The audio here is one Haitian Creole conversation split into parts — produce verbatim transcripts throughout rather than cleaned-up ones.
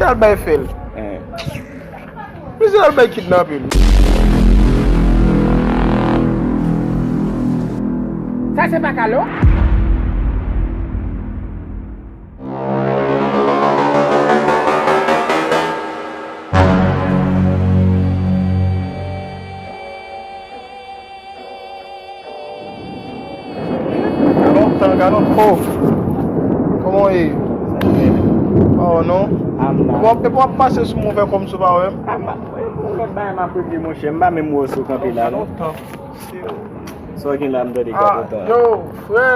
Misye al bay fè l. Misye al bay kidnape l. Sa se pa Kalo? Lontan, gade yon po. Kòman w ye? Oh non. Epi w ap pase sou mwen, w fè kòmsi w pa wè m. Lòt bagay m ap regle, monchè. M pa menm wè w sou kanpe la, non. Lontan. Sa w gen la, m tande gade lontan. Yo, frè.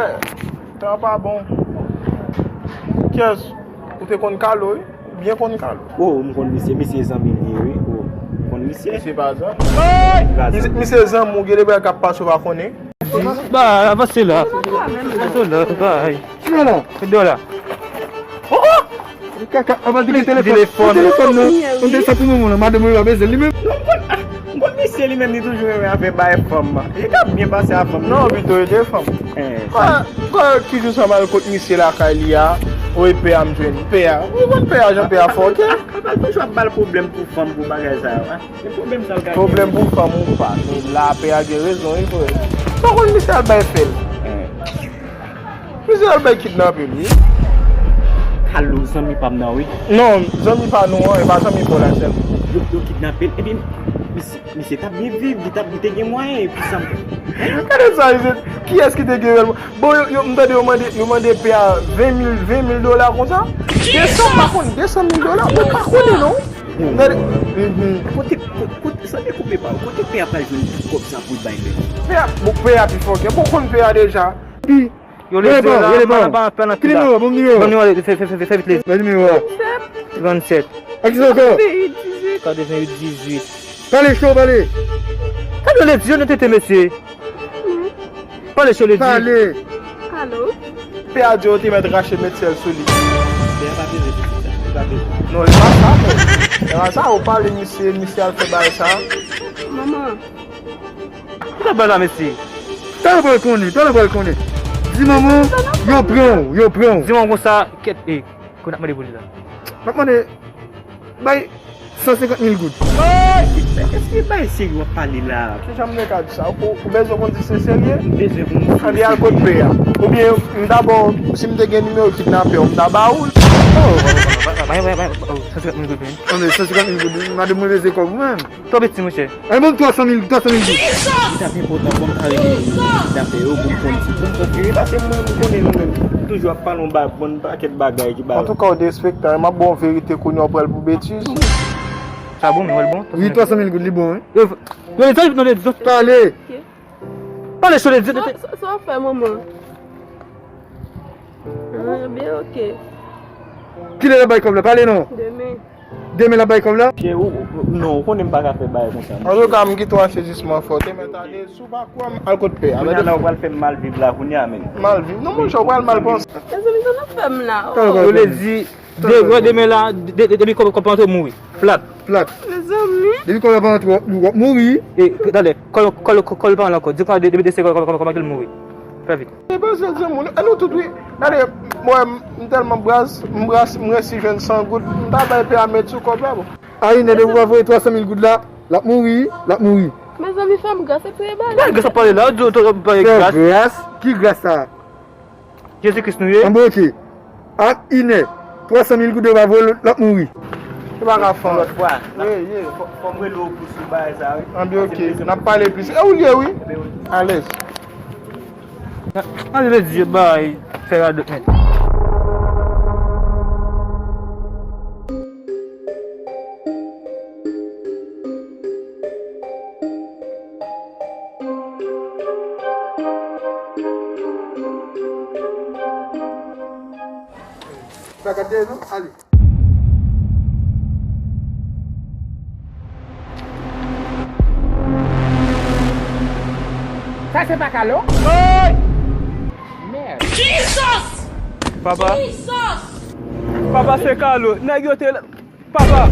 Tan pa bon. Kiyès? Ou te konn Kalo, wi? Ou byen konn Kalo. Oh, m konn misye, misye zanmi m ye, wi. Oh, m konn misye. Misye pa zan. Misye, misye zanmi w, gen de bagay k ap pase w pa konnen. Ba, avanse la. Avanse la, bay. Ki la? Dola. Oh, oh! Kaka, avan di ki telefòn. Telefòn, non. Konn te sa pou moman, non. Madanm mwen pa bezwen li menm. Non, m konn, ah, m konn misye li menm, li toujou renmen afè bay fanm. Li ka byen pase a fanm. Non, pito, e de fanm. Eh, kwa, kwa, ki jou sa m al kot misye lakay li a, ou e pè a m jwenn. Pè a. Ou konn pè a, jan pè a fò, ok? Papa, toujou ap ba l pwoblèm pou fanm, pou bagay sa yo, ah. Se pwoblèm sa l ka gen. Pwoblèm pou fanm ou pa. Men la, pè a gen rezon, wi, frè. Ou konn misye al bay fè l. Eh. Misye al bay kidnape l, wi. Kalo, zanmi pa m nan, wi. Non, zanmi pa nou an, e pa zanmi pa w la sèlman. Yo, yo kidnape l, epi misye, misye t ap byen viv, li t ap, li te gen mwayen, epi sa m. Gade sa, misye, kiyès ki te gen rèl? Bon, yo, yo, m tande yo mande, yo mande pè a ven mil, ven mil dola konsa. De san, m pa konn, de san mil dola, mwen pa konnen, non. M tande, mhm. Kote, kote, kote, san dekoupe pa w, kote pè a pral jwenn tout kòb sa pou l bay menm? Pè a, bon, pè a pi fò ke, bon, konn pè a deja. Pi. Yo, rele pa, rele pa. Ki nimewo? Ban m nimewo. Ban nimewo, fè, fè, fè, fè vit, Lezi. Ban nimewo a. Trannsèt. Ak kisa ankò? Katreven uit dizuit. Pale cho, pale. Gade Lezi, yo nan tete, mesye. Pale cho, Lezi. Pale. Alo? Pè a di yo te mèt rache met sèl sou li. Pè a pa bezwen pitit sa. Li pa bezwen. Non, li pa sa, men. Li pa sa, ou pale misye, misye al fè bagay sa. Manman. Ki sa bay la, mesye? Talè pral konnen, talè pral konnen. Di manman, yo pran w, yo pran w. Di manman konsa, kèt, e, konnen ap mande pou li la. M ap mande, bay san senkant mil goud. Èske bay serye w ap pale la? Kijan m te ka di sa? Ou, ou bezwen konn si se serye? M bezwen konn si se serye. Ann al kot pè a. Oubyen, m dabò, si m te gen nimewo kidnapè, m ta ba ou l. Oh, oh, oh, oh, oh, oh, oh, san senkant mil goud, men. Ann, san senkant mil goud, madanm mwen bezwen kòb ou menm. Twò piti, monchè. Ay, ban m twa san mil, twa san mil goud. Li t ap enpòtan pou m ta rele kidnapè yo, pou m konn si, pou m konfime, paske mwen, m konnen nou menm. Toujou ap pale yon ba-, bon pakèt bagay ki ba. Antouka, ou derespektan, m ap ba w verite kounye a, ou pral pou betiz. Sa bon, men, wè l bon? Wi, twa san mil goud, li bon, wi. Yo, yo, yo, yo, yo, yo. Pale. Pale, Soledad. Sa, sa, sa w fè, manman? Ah, byen, ok. Kilè l ap bay kòb la? Pale non. Demen. Demen l ap bay kòb la? Chè, ou, ou, non, ou konnen m pa ka fè bagay konsa. Antouka, m kite w a sezisman fò. Te mèt ale sou pa kwa m al kot pè a. Kounye a la, ou pral fè m mal viv la, kounye a menm. Mal viv? Non, monchè, ou pral mal panse. Mezanmi, sa n ap fè m la? Yo le di, de, demen la, de, de, depi kòb, kòb pa antre, ou mouri. Flat. Flat. Mezanmi. Depi kòb la pa antre, w ap mouri. E, talè, kòl, kòl, kòl, kòl pa antre ankò. Di kòb, de, de, de, se kòb, kòb, kòb, kòb, kòb, mouri. Fè vit. E pa sa, zanmi, nou, nou tout, wi. Gade, mwen, m tèlman braz, m braz, m resi jwenn san goud, m ta bay pè a met sou kòb la, bon. Ayinè, depi w pa voye twa san mil goud la, l ap mouri, l ap mouri. Mezanmi, fè m gras, se touye bagay. Bagay gras ap pale la, ou di w pa gen gras. Fè gras? Ki gras sa? Jezi Kris nou ye. Anben, ok. Ak inè, twa san mil goud yo pa voye, l ap mouri. Se pa ka fè lòt fwa. Wi, wi. Fò, fò m rele w pou sou bagay sa, wi. Anben, ok. N ap pale plis. E ou l ye, wi. Alèz. Ale, Bondye, bay fè radòt nèt. Pa gade, non? Ale. Sa se pa Kalo? Hey! Mèd. Jesus! Papa. Jesus! Papa, se Kalo. Nèg yo te la. Papa.